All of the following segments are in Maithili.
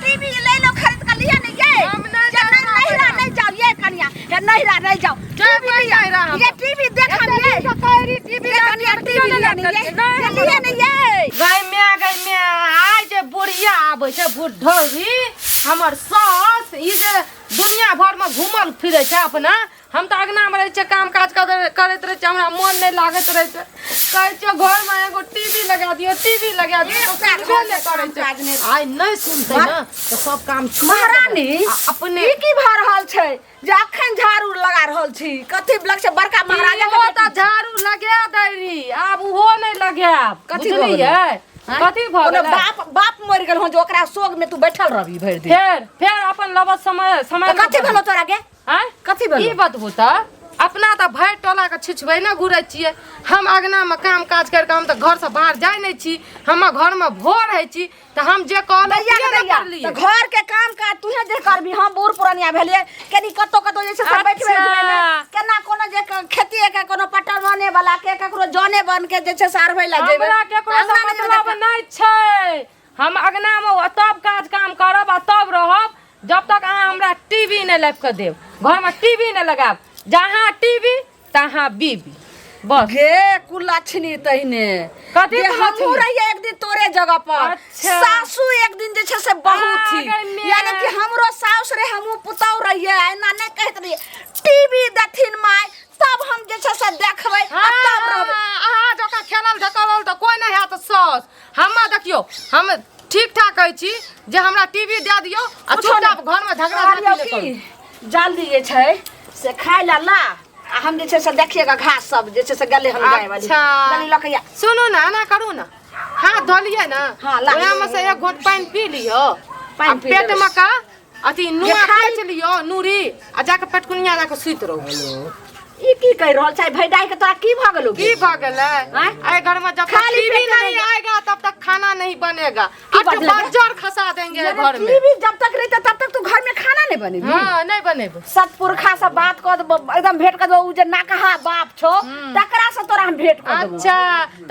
टीवी ले लो खरीद के लिया नहीं ये हम नहीं जे जाए नहीं नहिरा नहीं जाओ ये कनिया हे नहिरा नहीं जाओ जेबै टीवी लिया नहिरा हम। ये टीवी देख हम ये टीवी ये कनिया टीवी लिया नहीं ये ये लिया नहीं ये गय माय गय माय आइ जे बुढ़िया आबै छै बुढ़ौरी हमर सास ई जे दुनिया भरमे घूमल फिरै छै अपना हम तऽ अङ्गनामे रहै छियै काम काज करैत रहै छियै हमरा मोन नहि लागैत रहै छै कहै छियै घरमे एगो टीवी लगा दियौ टीवी लगा दियौ तऽ एकटा सुनबे नहि घरके करै काम काज छै नहि। आइ नहि सुनतै ने तऽ सब काम छोड़ि देबै। महारानी आ अपने ई की भऽ रहल छै जे अखन झाड़ू लगा रहल छी कथी लग छै बड़का महाराजा के इहो तऽ बेटी। झाड़ू लगा दै रही आब ओहो नहि लगायब कथी भऽ गेलै? बुझलियै आँय? कथी भऽ कोनो गेलै बाप बाप मरि गेल हन जे ओकरा शोक में तू बैठल रहबी भरि दिन फेर फेर अपन लबत समय समय तऽ कथी भेलो तोरा के आँय कथी भेलो ई बतबू तऽ अपना तऽ भरि टोलाके छिछबै ने घुरै छियै हम अङ्गनामे काम काज करि कऽ हम तऽ घरसँ बाहर जाइ नहि छी हमर घरमे भोर होइ छी तऽ हम जे कहलहुँ दैया किए के नहि दैया करलियै तऽ घर के काम काज तूहे जे करबी हम बूढ़ पुरानिया भेलियै कनी कतौ कतौ जे छै से बैठबै अच्छा। उठबै ने केना कोनो जे खेती के कोनो पटवने वाला के ककरो जने बन के जे छै से अरबै लए जेबै हमरा केकरो तऽ से अङ्गना मे जेबै मतलब नहि छै हम अङ्गनामे तब काज काम करब आ तब रहब जब तक अहाँ हमरा टीवी नहि लाबि कऽ देब घरमे टीवी नहि लगायब जहाँ टीवी तहाँ बीबी बस गे कुलक्षणी तहिने कथी जे कुलक्षणी? हमहूँ रहियै एक दिन तोरे जगह पर अच्छा। सासू एक दिन जे छै से बहुत ही आ गई मैं। यानी कि हमरो साउस रे हमहूँ पुतहु रहियै एना नहि कहैत रहियै टीवी देथिन माय तब हम जे छै से देखबै आ तब रहबै अहाँ जकाँ खेलल धकलल तऽ कोइ नहि हैत साउस हमे देखियौ हम ठीक ठाक कहै छी जे हमरा टीवी दए दियौ आ कुछो चुपचाप घरमे झगड़ा झाँटी कहलियौ नहि करू की जल्दी जे छै से खाय ला ला आ हम जे छै से देखिएगा घास सब जे छै से गेलै हन गाय वाली अच्छा। जल्दी लऽ के आ सुनू ने एना करू ने हाथ धो लियै ने हाँ, ला। ओएहमे से एक घोट पानि पी लियौ पानि आ पी लेबै। पेटमे का अथी नुआ खाली- काटि लियौ नूरी आ जाके पेटकुनिया जाके सुति रहू ई की कहि रहल छै भैडाई के तोरा की भऽ गेलौ की भऽ गेलै आँय? एहि घर में जब तक खाली टीवी पेटे नहीं नहीं- आएगा तब तक खाना नहीं बनेगा की अब बदलेगा? बज्जर खसा देंगे एहि घर में टीवी जब तक रहते तब तक तू घर में खाना नहीं बनेबी हाँ नहीं बनेबे सतपुरखा से बात कऽ देबो एकदम भेंट कऽ देबो उ जे नाकहा बाप छौ तकरा से तोरा हम भेंट कऽ देबो अच्छा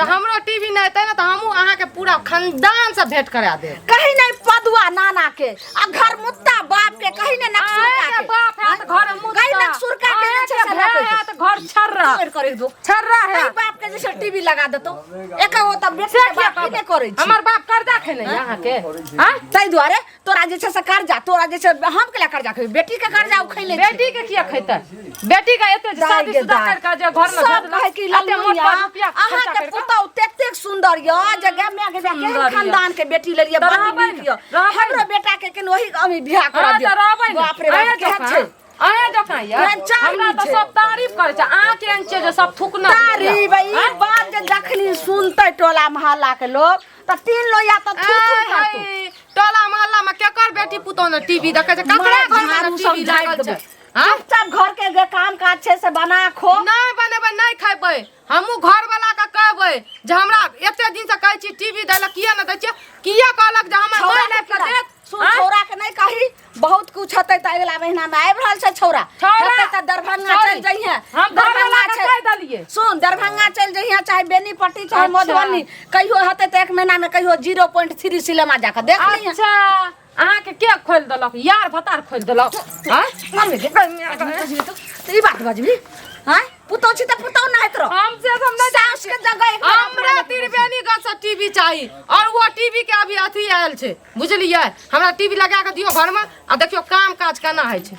तऽ हमरो टीवी नहि एतै ने तऽ हमहूँ अहाँके पूरा खानदान से भेंट करा देब कहीं नहीं पदुआ नाना के आ घर मुत्ता बाप के कहीं नहीं नकसुरका अहाँके के बाप हैत घर मुत्ता कहीं नकसुरका के जे छै से अहाँके भाय रखै हैत घर छर्रा तोड़ करे दो छर्रा है कहीं बाप के जैसे टीवी लगा देतो एक ओ त बेटी से के किया बाप की कहबै? नहीं करै छी हमर बाप कर्जा खेने यऽ अहाँके आँय? ताहि दुआरे तोरा जे छै से कर्जा तोरा जे छै हम केला कर्जा खेबै बेटी के कर्जा ओ खैले छै बेटी के किया खेतै बेटी के एते जे दाइ गे शादीशुदा दाइ। कर के जे घर में सब भेजलक, कहै कि एते मोट ललमुनिया पर रुपया खर्चा अहाँके करि कऽ। पुतहु तेतेक सुन्दर यऽ जे गे माय गे माय केहन सुन्दर यऽ। खानदान के बेटी लेलियै तऽ बड्ड रहबै नीक ने, यऽ रहबै हमरो ने। बेटा के केन ओही गाँव में बियाह करा हाँ, दियौ तऽ रहबै ने। बाप रे बाप अहें केहन जकाँ, छै अहें जकाँ यऽ। केहन चाल हमरा तऽ छै। सब तारीफ करै छै अहाँ केहन छियै जे सब थुकना तारीफ ई बात जे जखनी सुनतै टोला मोहल्ला के लोग तऽ तीन लोहिया तऽ थू थू करतौ टोला मोहल्ला में केकर बेटी पुतोह ने टीवी देखै छै ककरा मार घर में झाड़ू ने सब टीवी झाड़ि लागल देबै। छै हाँ? चुपचाप घर के जे काम काज छै से बना खो नहि बनेबै नहि खेबै हमहूँ घरवला के कहबै जे हमरा एते दिन से कहै छी टीवी दै लए किया नहि दै छियै किया कहलक जे हमर छौड़ा माय के लाबि कऽ किरा- देत सुन आँय? छौड़ा के नहीं कही बहुत कुछ होतै तऽ अगिला महीना में आबि रहल छै छौड़ा छौड़ा- हेतै तऽ दरभंगा सॉरी। चलि जइहे हम घरवला के छै कहि देलियै सुन दरभंगा चलि जइहे चाहे बेनीपट्टी चाहे अच्छा। मधुबनी कहियो हेतै तऽ एक महीना में कहियो 0.3 सिनेमा जाकऽ देख लिहे अच्छा अहाँके के खोलि देलक यार भतार खोलि देलक आँय? मम्मी के तऽ ई बात बजबी आँय पुतौ छी तऽ पुतौ नहाइत रह हम से हम नहीं सास के जगह एक बेर हमरा त्रिवेणी गंज से टीवी चाही और वो टीवी के अभी अथी आयल छै बुझलियै हमरा टीवी लगा के दियौ घर में आ देखियौ काम काज केना होइ छै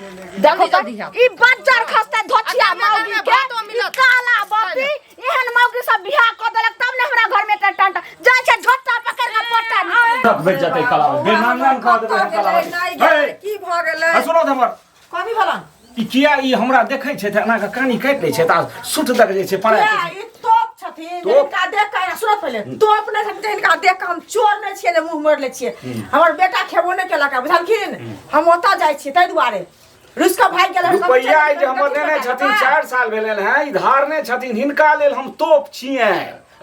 देखो जल्दी जल्दी हैत ई बज्जर खसते धोछिया आ मौगी में के भातो ई मिलत। काला बपी एहन मौगी सब बियाह क देलक तब ने हमरा घर में टन टन जाइ छै झोटा पकड़ के पट्टा निकाल तक बेच जेतै कला बेनांगन कऽ देबै हम कला नहि गेलै, की भऽ गेलै आ सुनो तऽ हमर कथी भेलन ई किया ई हमरा देखै छै तऽ एना कऽ कानी काटि लै छै तऽ सुट दक जे छै पड़ा किया ई तोप छथिन जे तोप? हिनका देख कऽ सुनत पहिले तोप नहि छथिन जे हिनका देख कऽ हम चोर नहि छियै जे मुँह मोड़ि लै छियै हमर बेटा खेबो नहि केलक बुझलखिन हम ओतऽ जाइ छियै ताहि दुआरे रुसि कऽ भागि गेल रुपैआ ई जे हमर देने छथिन 4 साल भेलनि हैं ई धारने छथिन हिनका लेल हम तोप छियै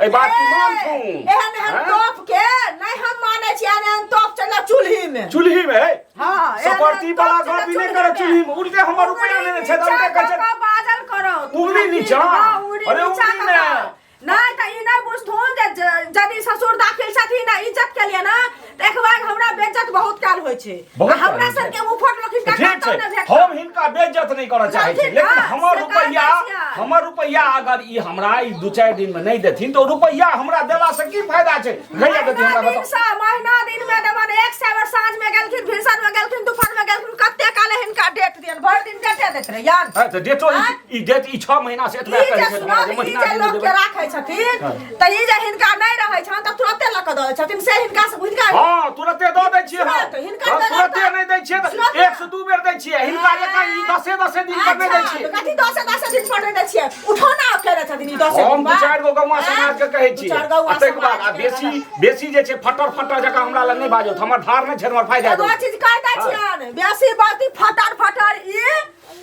एहि बात की मानथुन एहन एहन हैं? तोप के नहि हम मानै छियै एहन एहन तोप चल चूल्ही में चूल्ही में है हाँ, एहन सपर्ती एहन वाला तोप गप चल ई नहि करब चूल्ही में उल्टे हमर रुपैआ लेने छै तऽ उल्टे कहै छै बाजल करो उंगली नीचा? हाँ, उंगली अरे नीचा उंगली कऽ ने। कऽ। नहि तऽ ई नहि बुझथुन जे यदि ससुर दाखिल छथिन आ इज्जत के लिए ना तऽ एक बार हमरा बेइज्जत बहुत काल होइ छै बहुत आ हमरा काल होइ छै। सबके मुँह फोटलखिन ठीक कतौ छै नहि भेटल। हम हिनका बेइज्जत नहि करऽ चाहै छी बुझलखिन लेकिन ना? हमर से रुपैआ कहै छियै। हमर रुपैआ अगर ई हमरा ई दू चारि दिन मे नहि देथिन तऽ ओ रुपैआ हमरा देला से की फायदा छै कहिया देथिन महीना हमरा दिन बताउ से महीना दिन में देबन एक सए बेर साँझ में गेलखिन भिनसर में गेलखिन दुपहर में गेलखिन कते काले हिनका डेट दियन भरि दिन डेटे दैत रहे यार हँ, तऽ डेटो ई डेट ई 6 महीना से ई एतबा जे कहै छै सुनब जे ई महीना जे दिन लोक के देबै राखै छथिन तऽ ई जे हिनका नहि रहै छनि तऽ तुरते लऽ कऽ दऽ दै छथिन से हिनका से हिनका हँ तुरते दऽ दै छियै हम सुनत, हिनका हँ, दऽ तुरते देता। नहि दै छियै तऽ सुनत ना। एक से दू बेर दै छियै हिनका जकाँ ई दसे दसे दिन पर नहि दै अच्छा, छियै कथी दसे दसे दिन पर नहि दै छियै उठौना केने छथिन ई दसे हम दिन दू पर। चारि गो गौवा समाज के कहै दू छियै चारि गौआ आ ताहिके बाद आ समाज के बेसी बेसी जे छै फटर फटर जकाँ हमरा लग नहि बाजत हमर धार नहि छै हमर फायदा एगो दू चीज कहि दै छियनि बेसी बाती फटर फटर ई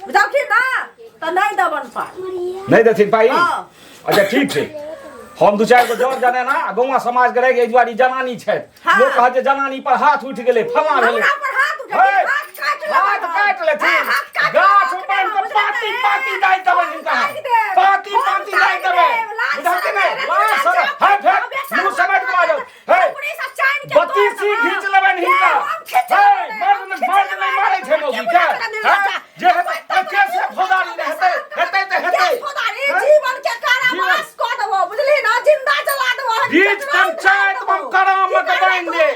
बुझलखिन ना तऽ नहि देबन पाइ नहि देथिन पाइ हँ। अच्छा ठीक छै हम दू चारि गो जन जने ना गौवा समाज के रहि एहि दुआरे ई जनानी छथि हँ। लोक कहत जे जनानी पर हाथ उठि गेलै फलाँ भेलै हमरा पर हाथ उठेथिन, हे, हाथ काटि लेबनि हाथ हम। काटि लेथिन हे, हाथ काटि गाछ लेबनि, बान्हि कऽ बुझलियै? पाती पाती दाइ देबनि हिनका काटि देब। पाती हम पाती दाइ काटि देबै देब, लाज बुझलखिन नहि शरम लाज नहि, शरम लाज हे फेर शरम, मुँह समेट कऽ बाजब हे टुकड़ी से चानि के तोड़ बत्तीसी देब। घीच लेबनि हे, हिनका हम खींच हे लेबै, मर्द हम खींच मर्द नहि लेबै। मारै छै मौगी के के हे जे हेतै केस फौजदारी नहि हेतै हेतै तऽ हेतै केस फौजदारी जीवन के कारावास कऽ देबो बुझली ना जिंदा जला देबो बीच पंचायत में कराम के बांध दे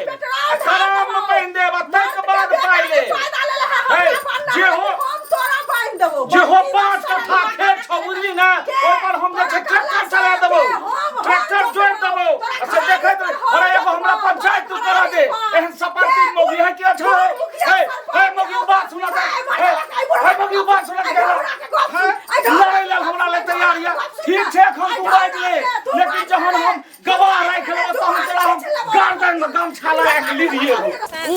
कराम में बांध दे आ तक बाद पाइ ले हे, जे हो हम तोरा बांध देबो जे हो 5 कट्ठा खेत छौ बुझली ना ओहि पर हम जे छै ट्रैक्टर चला देबो ट्रैक्टर जोति देबो अच्छा देखैत रह अरे एगो हमरा पंचायत तू करा दे एहन सपाटी मौगी है कि अच्छा है हे हे मौगी बात सुना हे हे मौगी बात सुना लड़ै लेल हमरा लेल तैयार यऽ ठीक छै एखन तू बाजि ले लेकिन जहन हम गवाह राखि लेबो तहन तोरा हम गर्दन मे गमछा लगा के लीजिए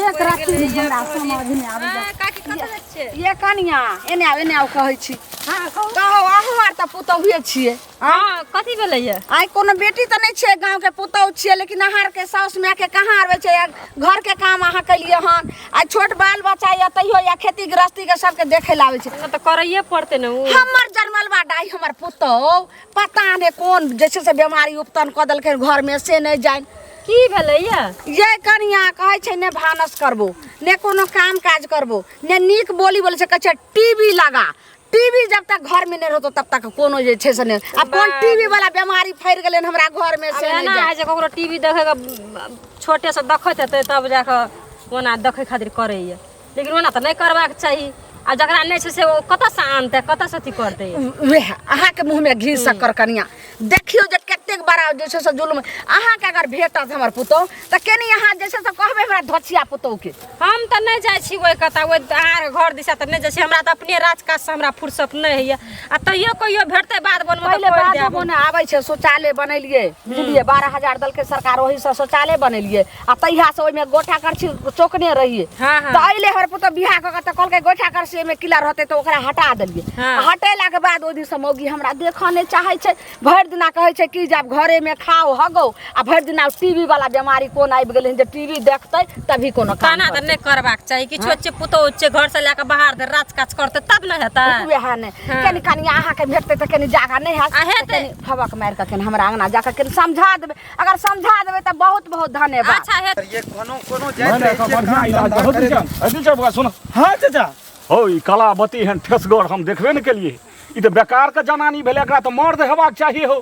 एक रत्ती हमरा समझ नहि आबै काकी कतऽ जाइ छियै ये कनिया एने आउ एने आउ कहै छी हँ कहू कहो अहूँ आर तऽ पुतहुए छियै हँ कथी भेलैया आइ कोनो बेटी तऽ नहि छियै गाँवके पुतहु छियै लेकिन अहाँ आरके साउस मायके कहाँ आबै छै घरके काम अहाँ केलियै हन आ छोट बाल बच्चा यऽ तैयो या खेती गृहस्थीके सबके देखै लए आबै छै तऽ करैये पड़तै ने ओ हमर जन्मल बा डाइ हमर पुतहु पता नहि कोन जे छै से बीमारी उत्पन्न कऽ देलकै घरमे से नहि जानि की भेलैया ये कनिया कहै छै ने भानस करबो ने कोनो काम काज करबो ने नीक बोली बोलै छै कहै छै टीवी लगा टीवी जब तक घर में नहीं रहतो तब तक कोनो जे छै से नहीं आब कोन टीवी वाला बीमारी फैल गेलै हन हमरा घर में आब से नहीं एना जाए है जे ककरो टीवी देखैके छोटेसँ देखैत हेतै तब जाकऽ ओना देखै खातिर करैए लेकिन ओना तऽ नहि करबाक चाही आ जकरा नहि छै से ओ कतऽसँ आनतै कतऽसँ अथी करतै वएह अहाँके मुँहमे घी शक्कर कनिया देखियौ जे कतेक बड़ा जे छै से जुल्म अहाँके अगर भेटत हमर पुतहु तऽ केनी अहाँ जे छै से कहबै हमरा धोछिया पुतहुके हम तऽ नहि जाइ छी ओहि कतऽ ओहि अहाँके घर दिशा तऽ नहि जाइ छी हमरा तऽ अपने राज काजसँ हमरा फुर्सत नहि होइए आ तैयो कहियो भेटतै बाध बनमे पहिले तऽ कहि बाधो देब बन आबै छै शौचालय बनेलियै बुझलियै 12,000 देलकै सरकार ओहीसँ शौचालय बनेलियै आ तहियासँ ओहिमे गोटा करछी चौकने रहियै हाँ, हाँ। तऽ अइले हमर पुतहु बियाह कऽ के तऽ कहलकै गोइठा करछी एहिमे किला रहतै तऽ ओकरा हटा देलियै हाँ। आ हटेलाके बाद ओहि दिनसँ मौगी हमरा देखऽ नहि चाहै छै भरि दिना कहै छै कि जे आब घरेमे खाओ हगो आ भरि दिना टीवी वाला बेमारी कोन आबि गेलै हन जे टीवी देखतै तभी कोनो काम ताना तऽ नहि करबाक चाही किछो छै पुतोहु छै घर से लए कऽ बाहर धरि राज काज करतै तब ने हेतै वएह नहि कनि कनि अहाँके भेटतै तऽ कनि जागा नहि हैत आ हेतै। कनि फबक मारि कऽ कनि हमरा अंगना जाकऽ कनि समझा देबै अगर समझा देबै तऽ बहुत बहुत धन्यवाद अच्छा हेतै ये कोनो कोनो नहि जाइत नहि रहै एकर छियै, बढ़िआँ काम इलाज धंधा बहुत करैत दिलचस्प दिलचस्प बौआ सुन हाँ चाचा हौ ई कलावती एहन ठेसगर हम देखबे ने केलिए ई तऽ बेकार के जनानी भेलै एकरा तऽ मर्द हेबाक चाही हौ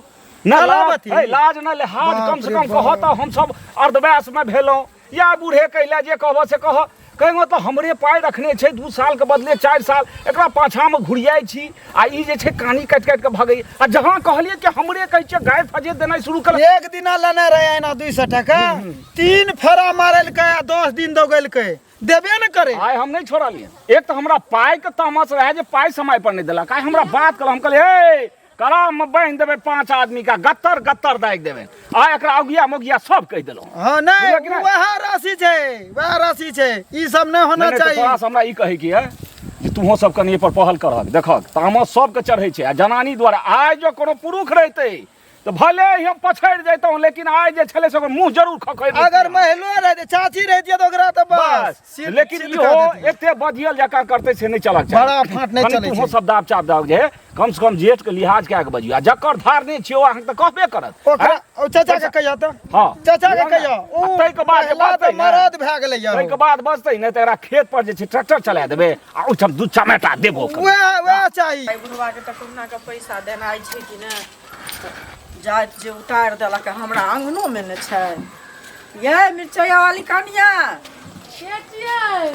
न लाज कलावती? है लाज न लिहाज बाप कम से रे कम बाप। कह तऽ हमसब अर्धवयस में भेलहुँ या बूढ़े कैला जे कहबह से कह कहै मतलब हमरे पाइ रखने छै 2 साल के बदले 4 साल एकरा पाछामे घुरियाइ छी आ ई जे छै कानी काटि काटि के भगै आ जहाँ कहलियै कि हमरे कहै छियै गाय फजे देनाइ शुरू कर एक दिना लेने रहे एना 200 टका 3 फेरा मारलकै आ 10 दिन दौगेलकै देबे ने करे आइ हम नहि छोड़लियै एक तऽ हमरा पाइके तामस रहए जे पाइ समय पर नहि देलक आइ हमरा बात कहल हम कहलियै हे कराम में बान्हि देबै 5 आदमी का गत्तर गत्तर दागि देबै आ एकरा अगिया मगिया सब कहि देलहुँ हाँ नहीं बुझलियै कि नहि? वएह राशि छै वएह राशि छै ई सब नहि होना नहि, नहि, तऽ चाही तोरा से हमरा ई कहै के है जे तूहो सब कनि एहि पर पहल करहक देखक तामस सबके चढ़ै छै आ जनानी द्वारा आइ जँ कोनो पुरुष रहितै तऽ भले ही हम पछड़ि जैतहुँ लेकिन आइ जे छलै से ओकर मुँह जरूर खखैर अगर महिलो रहते चाची रहती तऽ ओकरा तऽ बस बस लेकिन इहो एते बजियल जकाँ करतै से नहि चलक चाही बड़ा फाँट नहि कनि चलै तूहो छै। सब दाब चाप दहक जे कम से कम जेठ के लिहाज कए के बजियौ आ जकर धार नहि छियौ अहाँके तऽ कहबे करत ओकरा आँय? ओ चाचा के कहिया तऽ हँ चाचा के कहिया ओ आ ताहिके बाद जे महिला बजतै तऽ ने, मरद भए गेलै यार ताहिके बाद बजतै नहि तऽ एकरा खेत पर जे छै ट्रैक्टर चला देबै आ ओहिठाम दू चमेटा देबो करबै। वएह वएह चाही एहि बुढ़वाके तऽ कहुना कऽ पैसा देनाइ छै कि नहि जाइत जे उतारि देलक हमरा अङ्गनोमे ने छै ये मिरचैया वाली कनिया के छियै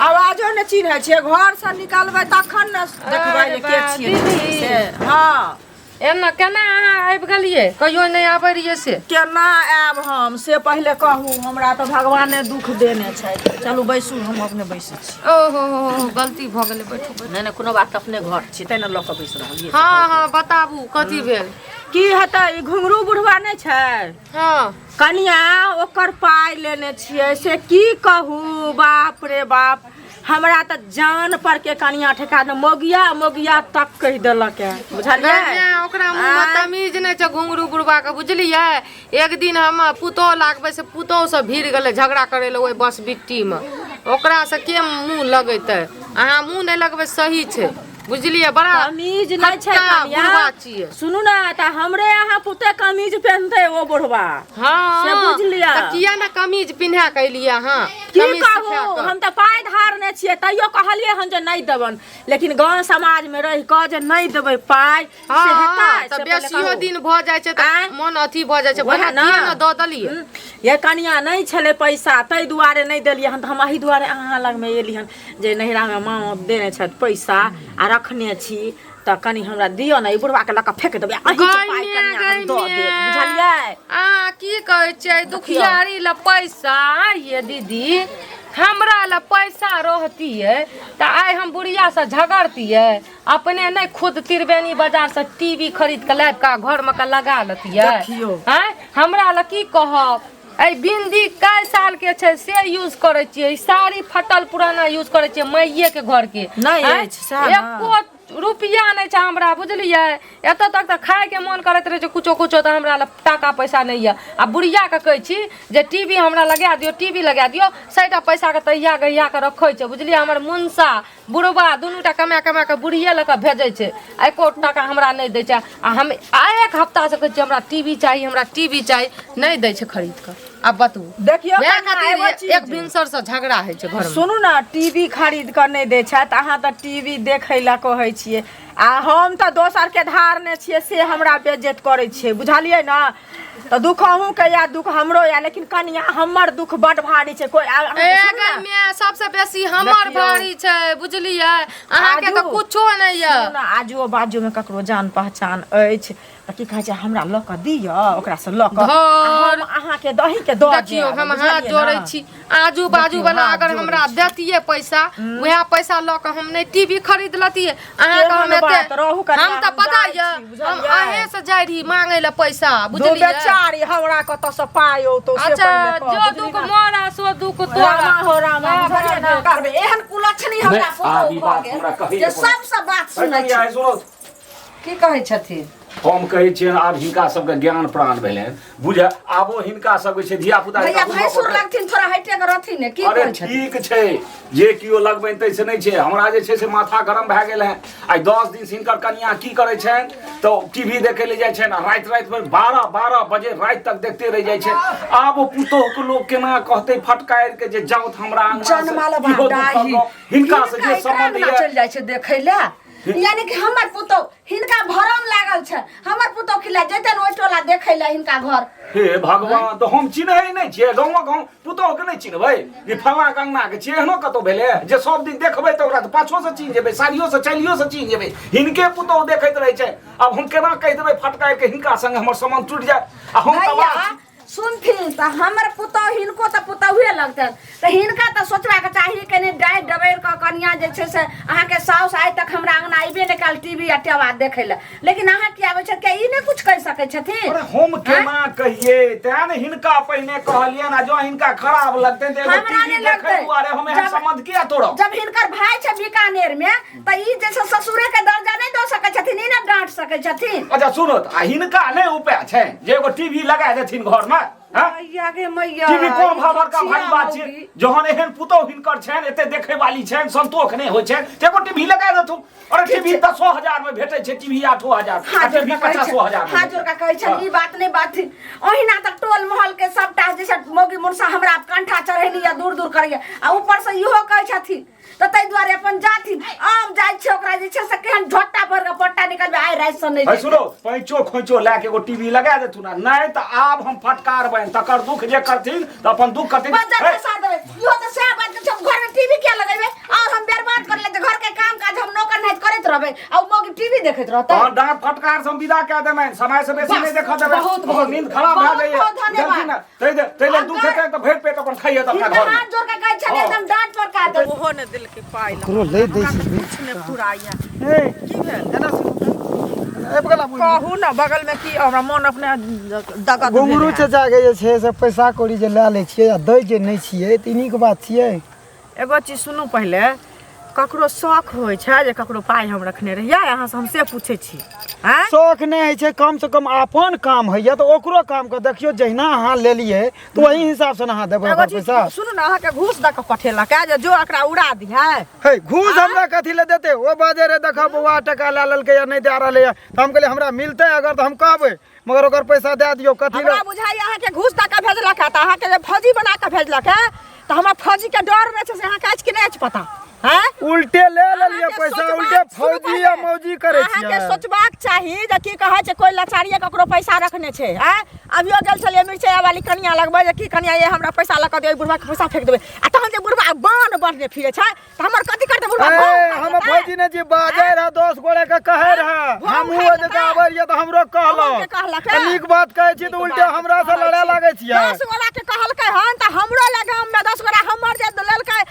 आवाजो ने चिन्है छियै घरसँ निकलबै तखन ने देखबै जे के अरे बा, छियै दीदी। से हँ एना केना अहाँ आबि गेलियै कहियो नहि आबै रहियै से केना आयब हम से पहिले कहू हमरा तऽ भगवाने दुख देने छै चलू बैसू हम अपने बैसै छी ओहो हो हो गलती भऽ गेलै बैठू बैठू नहि नहि कोनो बात अपने घर छी तैँ ने लऽ कऽ बैस रहलियै हँ हँ बताबू कथी भेल की हेतै ई घुंघरू बुढ़वा नहि छै हँ कनिया ओकर पाइ लेने छियै से की कहू बाप रे बाप हमरा तऽ जान पर के कनिया ठेका दे मोगिया मोगिया तक कहि देलक है बुझलियै नहि, ओकरा मुँह मे तमीज नहि छै घुंघरू बुढ़वा के बुझलियै एक दिन हम पुतोह लागबै से पुतोह से भीड़ गेलै झगड़ा करै लए ओहि बस बिट्टी मे ओकरा से के मुँह लगेतै अहाँ मुँह नहि लगबै सही छै बुझलियै बड़ा कमीज नहि छै खट्टा कनिया बुढ़वा छियै सुनू ने तऽ हमरे अहाँ पुते कमीज पेहनतै ओ बुढ़वा हँ से बुझि लिअ। तऽ किया ने कमीज पिन्हा के एलियै अहाँ की कमीज कहू सिखा कऽ। हम तऽ पाइ धारने छियै तैयो कहलियै हन जे नहि देबन लेकिन गाँव समाजमे रहि कऽ जे नहि देबै पाइ से हँ हेतै तऽ से पहिले बेसियो कहू। दिन भऽ जाइ छै तऽ आँय? मन अथी भऽ जाइ छै वएह भला ने। किया ने दऽ देलियै ये कनिया नहि छलै पैसा ताहि दुआरे नहि देलियै हन तऽ हम एहि दुआरे अहाँ लगमे एली हन जे नैहरामे माँ देने छथि पैसा आ रखने छी तऽ कनि हमरा दिअ ने ई बुढ़वाके लऽ कऽ फेक देबै अहीँके पाइ गै कनिया हम दऽ गै देब बुझलियै अहाँ की कहै छियै दुखियारी लए पैसा ये दीदी हमरा लए पैसा रहतियै तऽ आइ हम बुढ़ियासँ झगड़तियै अपने नहि खुद त्रिवेणी बाजारसँ टी वी खरीद कऽ लाबि कऽ घरमे कऽ लगा लेतियै देखियौ। आँय हमरा लए की कहब एहि बिन्दी कए सालके छै से यूज करै छियै ई साड़ी फटल पुराना यूज करै छियै माइएके घरके नहि आँय? अछि, सएह ने। एको रुपैआ नहि छै हमरा बुझलियै एतऽ तक तऽ खायके मोन करैत रहै छै कुछो कुछो तऽ हमरा लग टाका पैसा नहि यऽ आ बुढ़ियाके कहै छी जे टी वी हमरा लगा दियौ टी वी लगा दियौ सएटा पैसाके तहिया गहिया कऽ रखै छै बुझलियै हमर मुनसा बुढ़बा दुनूटा कमा कमा कऽ बुढ़िए लऽ कऽ भेजै छै आ एको टाका हमरा नहि दै छै आ हम एक हफ्तासँ कहै छियै हमरा टी वी चाही हमरा टी वी चाही नहि दै छै खरीद कऽ आब बतबू देखियौ वएह कनिया, एगो खातिर चीज। एक भिनसरसँ झगड़ा होइ छै घरमे सुनू ने टीवी खरीद कऽ नहि दै छथि अहाँ तऽ टीवी देखै लए कहै छियै आ हम तऽ दोसरके धारने छियै से हमरा बेज्जत करै छियै बुझलियै ने तऽ दुख अहूँके यऽ दुख हमरो यऽ लेकिन कनिया हमर दुख बड भारी छै कोइ अहाँके ए सुनू ने, गै सबसे बेसी हमर देखियौ। भारी छै बुझलियै अहाँके तऽ आजू- कुछो नहि यऽ सुनू ने आजुओ बाजूमे ककरो जान पहचान अछि तऽ की कहै छै हमरा लऽ कऽ दिअ ओकरासँ लऽ कऽ आ धर। हम अहाँके दहीके दऽ देखियौ जायब हम हाथ बुझलियै जोड़ै ने? छी आजू बाजू देखियौ, वाला हाथ अगर जोड़ै हमरा छी। देतियै पैसा वएह पैसा लऽ कऽ हम नहि टीवी खरीद लतियै अहाँके हम केहन बात, एते रहू कनिया, हम तऽ हम पता जाइ यऽ छी, हम बुझलियै? अहें से जाइ रही मांगै लए पैसा दू बुझलियै बेचारी हमरा कतऽसँ पाइ औतौ से अच्छा पहिले कह, जो बुझली दुख ने? मोरा सो दुख तोरा रामा हो रामा बुझलियै ने? करबै एहन कुलक्षणी हमरा नहि, पुतहु आब ई भऽ बात गेल हमरा कहैए जे पड़त। सबसँ बात सुनै कनिया, छी सुनू की कहै छथिन हम कहै छियनि आब हिनका सबके ज्ञान प्राण भेलनि बुझ आबो हिनका सबके छै धिया पुता भैया भैंसुर लगथिन थोड़ा हटे के रहथिन ने की अरे कहै छथिन ठीक छै जे केओ लगबनि ताहिसँ नहि छै हमरा जे छै से माथा गरम भए गेल हेँ आइ 10 दिनसँ हिनकर कनिया की करै छनि तऽ टी वी देखै लए जाइ छनि आ राति रातिमे 12 12 बजे राति तक देखते रहि जाइ छै आब ओ पुतोहुके लोक केना कहतै फटकारि के जे जाउत हमरा अङ्गना से, जनमाल इहो दुखक गप। हिनका से जे सम्बन्ध हिनका यऽ चलि जाइ छै देखै लए यानी कि हमर पुतोह हिनका भरम लागल छै हमर पुतोह खिला जेतै ने ओहि टोला देखै लए हिनका घर हे भगवान तऽ हम चिन्है नहि छियै गाँवक हम पुतोहके नहि चिन्हबै ई फलाँ अंगनाके छियै एहनो कतौ भेलै जे सब दिन देखबै तऽ ओकरा तऽ पाछोसँ चिन्ह जेबै साड़ियोसँ चलियोसँ चिन्ह जेबै हिनके पुतोह देखैत रहै छै आब हम केना कहि देबै फटकारि के हिनका संगे हमर सामान टूटि जाय आ हम भैया तबाह छी। सुनथिन तऽ हमर पुतहु हिनको तऽ पुतहुए लगतनि तऽ हिनका तऽ सोचबाक चाही कनि डाँटि डबैर कऽ कनिया जे छै से अहाँके साउस आइ तक हमरा अङ्गना अयबे नहि कयल टी वी आ टेवा देखै लए लेकिन अहाँ की आबै छथि किया ई नहि किछु कहि सकै छथिन अरे हम केना कहिए तें ने हिनका पहिने कहलियनि आ जँ हिनका खराब लगतनि तऽ एगो हमरा टीवी नहि देखै लगतै। दुआरे हम एहन संबंध किया तोड़ब जब हिनकर भाय छै बीकानेर में तऽ ई जे छै ससुरे के दर्जा नहि दऽ सकै छथिन ई नहि डांट सकै छथिन अच्छा सुनो तऽ आ हिनका नहि उपाय छै जे एगो टीवी लगा देथिन घरमे हँ मैया गे मैया टीवी कोन भाव बड़का ई भारी बात छै मौगी। जहन एहन पुतोह हिनकर छनि एते देखै वाली छनि संतोख नहि होइ छनि तऽ एगो टीवी लगा देथुन अरे टीवी 10,000 में भेटै छै टीवी 8,000 आ हाथ जोड़ टीवी कऽ कहै 50,000 छनि हाथ जोड़ कऽ कहै छनि ई बात नहि बात ओहिना तऽ टोल महल के सबटा जे छै मौगी मुनसा हमरा कंठा चढ़ेली या दूर दूर करैया आ ऊपर से इहो कहै छथिन तऽ ताहि दुआरे अपन जाथिन आब जाइ छै ओकरा जे छै से केहन झोटा भर के पट्टा निकलबै आइ राति से नहि है सुनो पैंचो खोंचो लए के एगो टीवी लगा देथुन आ नहि तऽ आब हम फटकारबनि तकर दुख जे करथिन तऽ अपन दुख करथिन बज्जर है, फंसा देबै इहो तऽ सएह बात छै हम घर में टीवी किया लगेबै और हम बर्बाद कर लेते घर के काम काज हम नौकर नाहित करैत रहबै आ उ मौगी टीवी देखैत रहतै तहन डाँट फटकार से हम विदा कए देबनि समय से बेसी बस, नहि देखऽ देबै बहुत, ओकर बहुत। नींद खराब भए बहुत, जाइए बहुत धन्यवाद। बुझलखिन ने ताहि लेल दुख अगर- हेतै तऽ भरि पेट अपन खाइए तऽ अपना हिनका घरमे हाथ जोड़ के कहै छलियै हँ। एकदम डाँट पर काट देबै ओहो ने देलकै पाइ लऽ ककरो ले दै छै किछु नहि फुराइया ए की भेल एना सुनू तऽ। आबि गेला बुझि। कहू ने बगल में की हमरा मन अपने दगद घुंघरू भेल है। चाचा के जे छै से पैसा कौड़ी जे लए लै छियै आ दै जे नहि छियै तऽ ई नीक बात छियै एगो चीज सुनू पहिले ककरो शौक होइ छै जे ककरो पाइ हम रखने रहियै अहाँसँ हम से पूछै छी आँय शौक नहि होइ छै कम से कम अपन काम होइए तऽ ओकरो काम के देखियौ जहिना अहाँ लेलियै तऽ ओही हिसाबसँ ने अहाँ देबै एगो ओकर चीज पैसा सुनू ने अहाँके घूस दऽ कऽ पठेलक है जे जो एकरा उड़ा दिहै हे घूस हमरा कथी लए देतै ओ बाजे रहे देखऽ बौआ टका लए लेलकै या नहि दए रहलै यऽ तऽ हम कहलियै हमरा मिलतै अगर तऽ हम कहबै मगर ओकर पैसा दए दियौ कथी लए हमरा बुझाइए अहाँके घूस दऽ कऽ भेजलक है तऽ अहाँके जे फौजी बना कऽ भेजलक है तऽ हमरा फौजी के डर नहि छै से अहाँके अछि कि नहि अछि पता हैं उल्टे ले लेलियै अहाँके पैसा सोचबाक- उल्टे सुनू फौजी या पहिले। मौजी करै अहाँके छियै सोचबाक चाही जे की कहै छै कोई लाचारिये ककरो पैसा रखने छै आँय अभियो गेल छलियै मिरचाइ वाली कनिया लगबै जे की कनिया ये हमरा पैसा लऽ कऽ दियौ बुढ़वा के पैसा फेंक देबै आ तहन जे बुढ़वा बान बढ़ने फिरे छै तऽ हमर कथी करतै बुढ़वा ए, भाव खा हम लेतै? फौजी ने जी बाजे रहा 10 गोरे के कहे रहा भाव हम खा ओ लेतै? जगह आबै रहियै तऽ हमरो अहूँके कहलक कहलक आ नीक बात कहै छी तऽ उल्टे हमरा से लड़े लागै छियै 10 गोरा के कहलकै हन तऽ हमरो लग गाममे 10 गोरा हमर जे लेलकै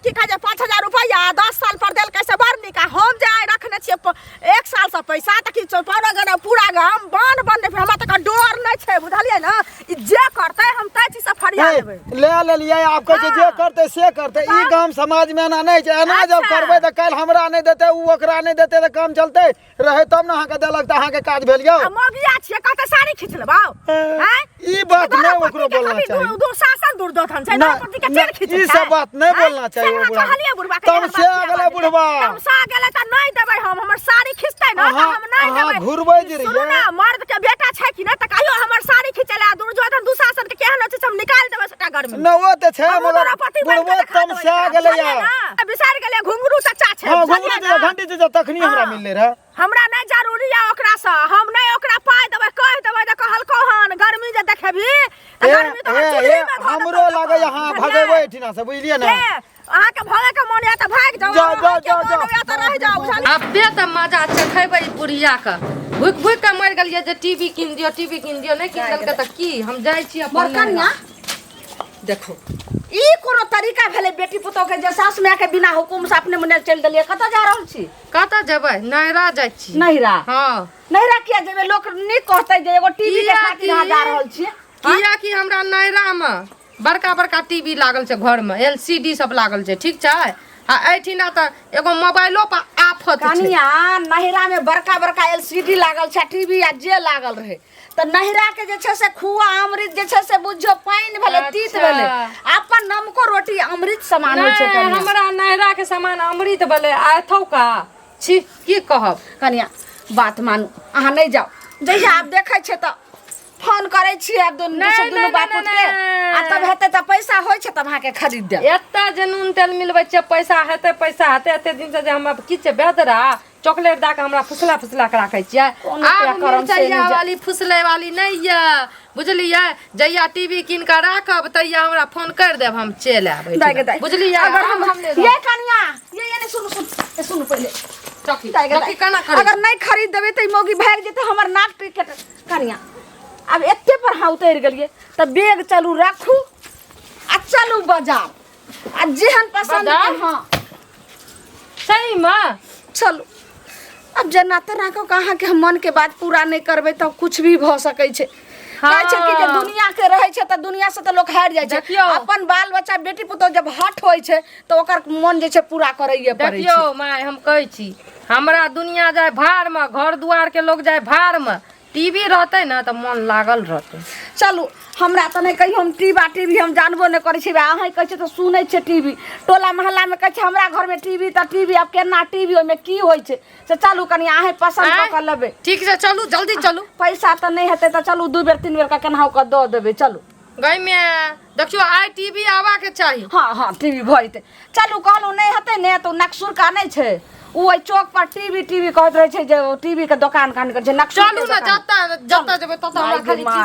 की कहै छै 5000 रुपैआ 10 साल पर देलकै से बड़ नीक आ हम जे आइ रखने छियै एक सालसँ पैसा तऽ की पौना गाम पूरा गाम बान्ह बन्ह हमरा तऽ डर नहि छै बुझलियै ने ई जे करतै हम ताहि चीजसँ फरिया हे, लेबै ले लेलियै आब कहै छै जे हाँ। करतै से करतै ई गाम समाज मे एना नहि छै एना जब अच्छा। करबै तऽ काल्हि हमरा नहि देतै ओ ओकरा नहि देतै तऽ काम चलतै रहै तब ने अहाँके देलक तऽ अहाँके काज भेल यौ आ मगिया छियै कहतै साड़ी खींच लेबौ आँय? ई बात दोनो नहि ओकरो पति के बोलना कभी चाही दुशासन दुर्योधन छै ना, दोनो पति के ना, चेर खींचै ई छै। सब बात नहि आँय? बोलना चाही से ओ अहाँ बुढ़ा। कहलियै बुढ़बा के तमसा एहन बात किया गेलै बाजै? बुढ़बा। तमसा गेलै तऽ नहि देबै हम हमर साड़ी खींचतै ने तऽ अहाँ- हम नहि अहाँ देबै घुरबै जे सुनू रहियै। ने मर्द के बेटा छै कि नहि तऽ कहियो हमर साड़ी खींचै लए दुर्योधन दुशासन के केहन होइ छै से हम निकालि देबै सबटा गर्मी न ओ तऽ छै हमहूँ मगर द्रौपदी बनि बुढ़बो कऽ देखा देबै तमसा एकरा, गेलै बुझलियै या ने? बिसरि गेलियै घुंघरू चचा छै हँ बुझलियै घुंघरू चाचा ने? घंटी चाचा तखनी हमरा हाँ। मिललै रहए हमरा नहि जरूरी यऽ ओकरासँ हम नहि ओकरा पाइ देबै कहि देबै जे कहलकौ हन गर्मी जे देखेबही तऽ ए, गर्मी तऽ ए, चूल्ही ए, मे धऽ हमरो देतौ लागैया अहाँ बुझलियै? भगेबै एहिठिना से बुझलियै ने के? अहाँके भगैके मोन यऽ तऽ भागि जाउ जाउ, जाउ, अहाँके जाउ, मोन जाउ। होइए तऽ रहि जाउ बुझलियै आबे तऽ मजा चखेबै ई बुढ़िया के भुकि भुकि के मरि गेलियै जे टीवी कीन दियौ टीवी कीन दियौ नहि कीन देलकै तऽ की हम जाइ छी अपन बड़कनिया नैहरा। देखो ई कोनो तरीका भेलै बेटी पुतोह के जे सास माय के बिना हुकुम से अपने मने चलि देलियै कतऽ जा रहल छी कतऽ जेबै नैहरा जाइ छी नैहरा हँ नैहरा किया जेबै लोक नीक कहतै जे एगो टीवी के किया खातिर अहाँ कि- जा रहल छी किया कि हमरा नैहरामे बड़का बड़का टीवी लागल छै घरमे एल सी डी सब लागल छै ठीक छै आ एहिठिना तऽ एगो मोबाइलो पर आफत छै कनिया नैहरा में बड़का बड़का एलसीडी लागल छै टीवी आ जे लागल रहे तऽ नैहरा के जे छै से खुआ अमृत जे छै से बुझियौ पानि भेलै तीत अच्छा। भेलै अपन नमको रोटी अमृत समान होइ छै नहि, कनिया हमरा नैहरा के सामान अमृत भेलै आ एथौका छी की कहब कनिया बात मानू अहाँ नहि जाउ जहिया आब देखै छै तऽ फोन करै छियै आब दुनू नहि, दुनू नहि, बाप नहि, पुत के नहि। आ तब हेतै तऽ पैसा होइ छै तब अहाँके खरीद देब एतऽ जे नून तेल मिलबै छियै पैसा हेतै पैसा हेतै एते दिन से जे हम की छै बेदरा चॉकलेट दऽ कऽ हमरा फुसला फुसला कऽ राखै छियै कोनो आब करम से मिरचैया नहि जा- वाली फुसलै वाली नहि यऽ बुझलियै जहिया टीवी कीन कऽ राखब तहिया हमरा फोन करि देब हम चलि आयब दाइ गे दाइ बुझलियै अगर हम आब नहि ये कनिया ये ये नहीं सुनू सुनू ये सुनू पहिले चौकी दाइ गे चौकी दाइ। केना करै अगर नहीं खरीद देबै तऽ ई मौगी भागि जेतै हमर नाक टिकट कनिया आब एते पर अहाँ उतरि गेलियै तऽ बैग चलू राखू आ चलू बाजार आ जेहन पसंद बाजार? हँ सही में चलू आब जेना तेना कऽ कऽ अहाँके हम मनके बात पूरा नहि करबै तऽ कुछ भी भऽ सकै छै कहै छै कि जे हँ। दुनिया के रहै छै तऽ दुनिया से तऽ लोक हारि जाइ छै देखियौ। अपन बाल बच्चा बेटी पुतोह जब हट होइ छै तऽ ओकर मन जे छै पूरा करैए पड़ै छै देखियौ माय हम कहै छी हमरा दुनिया जाय भाड़मे घर दुआरके लोक जाय भाड़मे टीवी रहतै ने तऽ मन लागल रहतै चलू हमरा तऽ नहि कहियो हम टीवा टीवी हम जानबो नहि करै छी अहाँ कहै छियै तऽ सुनै छियै टीवी टोला मोहल्लामे कहै छै हमरा घरमे टीवी तऽ टीवी आब केना टीवी ओहिमे की होइ छै से चलू कनि अहेँ पसन्द कऽ कऽ लेबै ठीक छै चलू जल्दी चलू पैसा तऽ नहि हेतै तऽ चलू दू बेर तीन बेर कऽ केनाहु कऽ दऽ देबै चलू गई में देखियौ आइ टीवी आबाके चाही हँ हँ टीवी भऽ जेतै चलू कहलहुँ नहि हेतै ने तऽ ओ नकसुरका नहि छै ओ ओहि चौक पर टीवी टीवी कहैत रहै छै जे टीवी के दोकान कान करै छै नकसुर चलू ने जतऽ जतऽ जेबै ततऽ हमरा खाली माय।